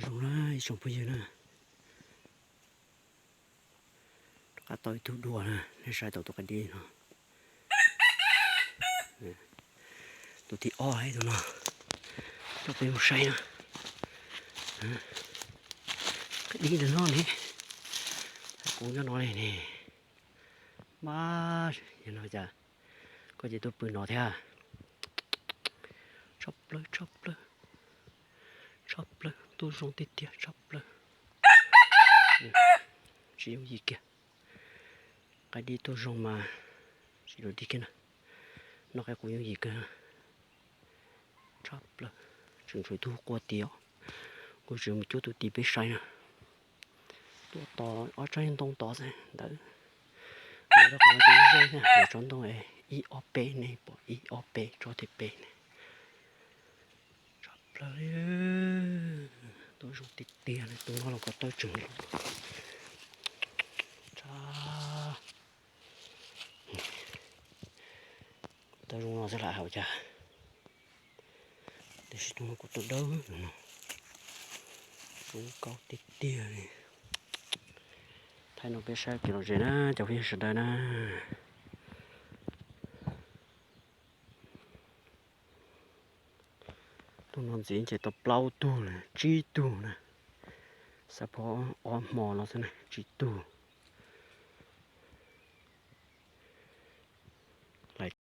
Zoo na ib tsoom phooj ywg na, rov qab tau ib tug dua na, nej saib tau tus qaib dib no. Tus thib ob tus no, coj peb mus saib na. Qaib dib ntawm no ne, kuv nyob no ne ne. Mas yog no cas koj ces tuaj pw no thiab? Tshaj plaws, tshaj plaws, tshaj plaws, tuaj zoo tiag tiag, tshaj plaws. Tsis yooj yim kiag, qaib dib tuaj zoo mas tsis dua dig kiag na. Noj qaib qus yooj yim kiag. Tshaj plaws, tseem tshuav ib tug quaj tiag, kuv tseem mus cuab tus tid peb saib na. Tuaj tos ob tsob ntoo tod xwb ntawd. Ntawm rau qhov no ces ib zej thiab, tsob ntoo ib ob peb ne, pom ib ob peb tsob thiab peb ne. Tshaj plaws li, tuaj zoo tiag tiag li, tus no los ko taw tseem zoo. Tshaj, ko taw zoo no xwb lam hais cas. Tiam sis tus no kuj tau dawb no, zoo nkauj tiag tiag li. Thaij no peb saib kev lom zem na cov phooj ywg sawv daws na. Tus no ntxiv ces tau plaub tug lawm, tsib tug na. Xav pom ob hmo no xwb na, tsib tug.